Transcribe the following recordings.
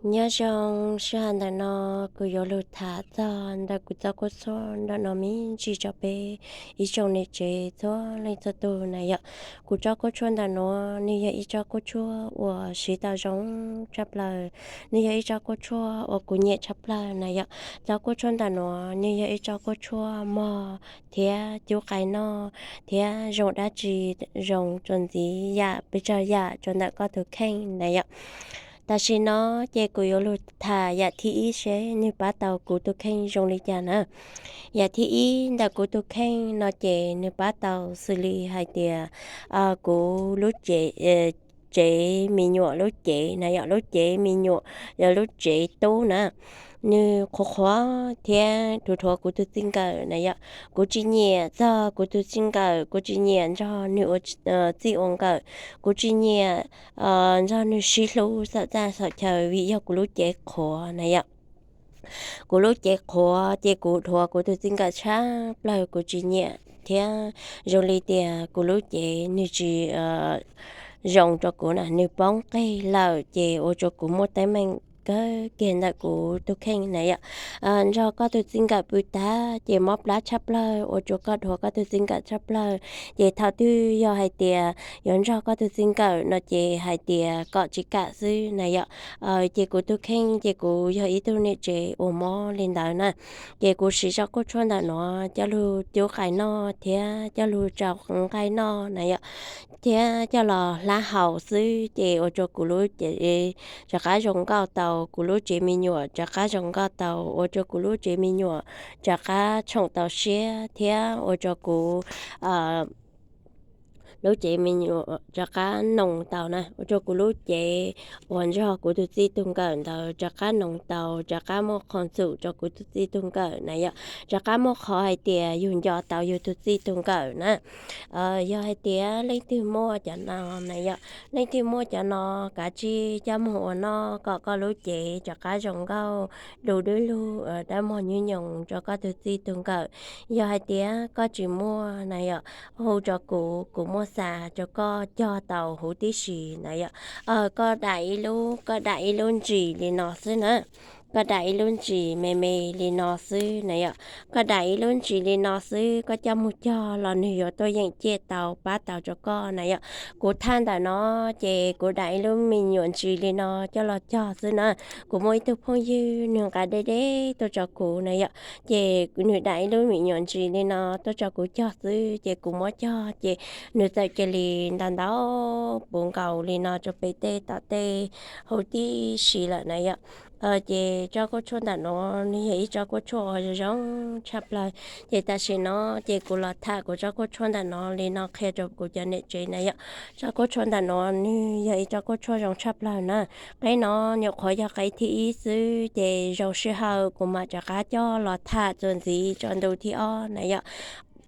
Nyob zoo, sij hawm ntawm no kuv yuav lug tham txog ntawm kuv txoj kuj tshuaj ntawm no me ntsis rau peb ib tsoom niam tsev txhua leej txhua tug na yom. Kuv tsob kuj tshuaj ntawm nuav nwg yog ib tsob kuj tshuaj uas siv tau zoo tshaj plaws, nwg yog ib tsob kuj tshuaj uas kuv nyiam tshaj plaws na yom. Tsob kuj tshuaj ntawm nuav nwg yog ib tsob kuj tshuaj mog thiab cub qai noj thiab zoo dab tsi, zoo txuas ntxiv yam pes tsawg yam rau ntawm koj tug kheej na yom. Tam sim no ces kuv yuav lug tham yam thib ib seb nwg pab tau kuv tug kheej zoo li cas na. Yam thib ib ntawm kuv tug kheej no ces nwg pab tau xws li hais tias kuv lub tsev, tsev me nyuam lub cev na yom, lub cev me nyuam, yog lub tsev tub na, nwg qhuav qhuav thiab dhuav dhuav kuv tug txij nkawm na yom. Kuv tsis nyiam txog kuv tug txij nkawm, kuv tsis nyiam nrog nwg ua txij ua nkawm, kuv tsis nyiam nrog nwg sib hlub xaum txaj xaum chaw vim yog kuv lub cev qhuav na yom. Kuv lub cev qhuav ces kuv dhuav kuv tug txij nkawm tshaj plaws, kuv tsis nyiam thiab zoo li tias kuv lub cev nwg tsis zoo rau kuv na, nwg poob qeg lawm ces ua rua kuv muaj teeb meem kawg kiag ntawm kuv tug kheej na yom. Nrog koj tug txij nkawm pw tag ces mob plab tshaj plaws, ua rua koj dhuav koj tug txij nkawm tshaj plaws. Ces thaum twg yog hais tias yuav nrog koj tug txij nkawm no ces hais tias kom tsis kam xwb na yom. Ces kuv tug kheej ces kuv yog ib tug niam tsev uas mob li ntawd na, ces kuv siv tsob kuj tshuaj ntawm nuav coj lug cub qai noj thiab coj lug tsau nqaij noj na yom, thiab coj los hlab haus xwb ces ua rua kuv lub cev rov qab zoo nkauj tau, kuv lub tsev me nyuam rov qab zoo nkauj tau, ua rua kuv lub tsev me nyuam rov qab tshoom tau siab thiab ua rua kuv lub cev me nyuam rov qab noog tau na, ua rua kuv lub cev uas nrog kuv tug txij tug nkawm ntawd rov qab noog tau, rov qab muaj qhov ntxum rau kuv tug txij tug nkawm na yom, rov qab muaj qhov hais tias yug nco tau yug tug txij tug nkawm na. Yog hais tias leej twg muaj cov no na yom, leej twg muaj cov no kav tsij coj moog ua noj kom koj lub cev rov qab zoo nkauj, du dub lug, dawb mog nyuj nyoos rau koj tug txij tug nkawm. Yog hais tias koj tsis muaj na yom, hu rau kuv, kuv muaj xa rau koj cog tau huv tib si na yom. Koj dam ib lub, koj dam ib lub ntsis li no xwb na, koj dam ib lub ntsis me me li no xwb na yom. Koj dam ib lub ntsis li no xwb, koj coj moog cog los nwg yuav tuaj yeem ciaj tau pab tau rau koj na yom. Kuv thaj ntawm no ces kuv dam ib lub me nyuam ntsis li no coj los cog xwb na. Kuv muaj ib tug phooj ywg nwg nqa deb deb tuaj rau kuv na yom, ces nwg dam ib lub me nyuam ntsis li no tuaj rau kuv cog xwb ces kuv muab cog ces nwg txawm cia li ntau ntau puv nkaus li no rau pem tej tom tej huv tib si lawm na yom. Ces tsob kuj tshuaj ntawm nuav nwg yog ib tsob kuj tshuaj uas zoo zoo tshaj plaws. Ces tam sim no ces kuv los tham kuv tsob kuj tshuaj ntawm no li no qhia rau kuv cov niam tsev na yom. Tsob kuj tshuaj ntawm nuav nwg yog ib tsob kuj tshuaj zoo tshaj plaws na. Qeb no nyuam qhuav yog qeb thib ib xwb ces zoo sij hawm kuv mam rov qab coj los tham txuas ntxiv rau ntu thib ob na yom.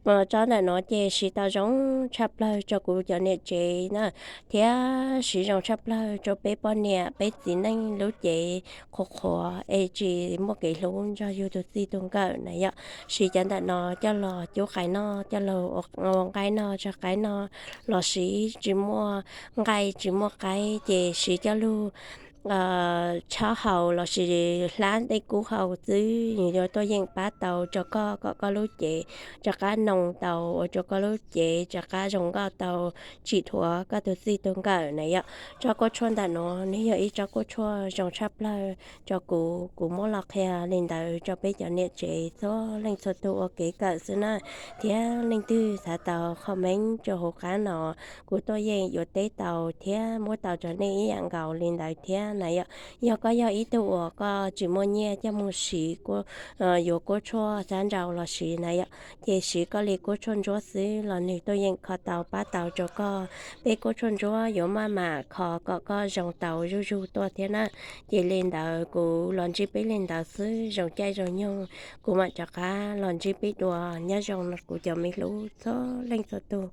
Tsob ntawm nuav ces siv tau zoo tshaj plaws rau kuv cov niam tsev na, thiab siv zoo tshaj plaws rau peb poj niam peb txiv neej lub cev qhuav qhuav es tsis muaj kev hlub nrog yug tug txij tug nkawm na yom. Siv cov ntawm no coj los cub qaib noj, coj los ua nqaij noj, tsau qaib noj, los siv tsis muaj nqaij tsis muaj qaib ces siv coj lug tshob haus los sis hlab dej kub haus xwb, yuav tuaj yeem pab tau rau koj kom koj lub cev rov qab noo tau, ua rua koj lub cev rov qab zoo nkauj tau, tsim dhuav koj tug txij tug nkawm na yom. Tsob kuj tshuaj ntawm nuav nwg yog ib tsob kuj tshuaj zoo tshaj plaws rau kuv. Kuv muab los qhia li ntawd rau peb cov niam tsev txhua leej txhua tug ua kev kawm xwb na, thiab leej twg xav tau comment rau huv qab no, kuv tuaj yeem yuav teb tau thiab muab tau rau nej ib yam nkaus li ntawd thiab na yom. Yog koj yog ib tug uas koj tsis muaj nyiaj coj moog siv yuav kuj tshuaj xab nraus los siv na yom, ces siv koj li kuj tshuaj ntsuab xwb los nwg tuaj yeem kho tau pab tau rau koj. Peb kuj tshuaj ntsuab yuav maj mam kho kom koj zoo tau zuj zug tuaj thiab na. Ces li ntawd kuv los ntsib peb li ntawd xwb, zoo caij zoo nyoog kuv mam rov qab los ntsib peb dua. Nyob zoo kuv cov me hlub txhua leej txhua tug.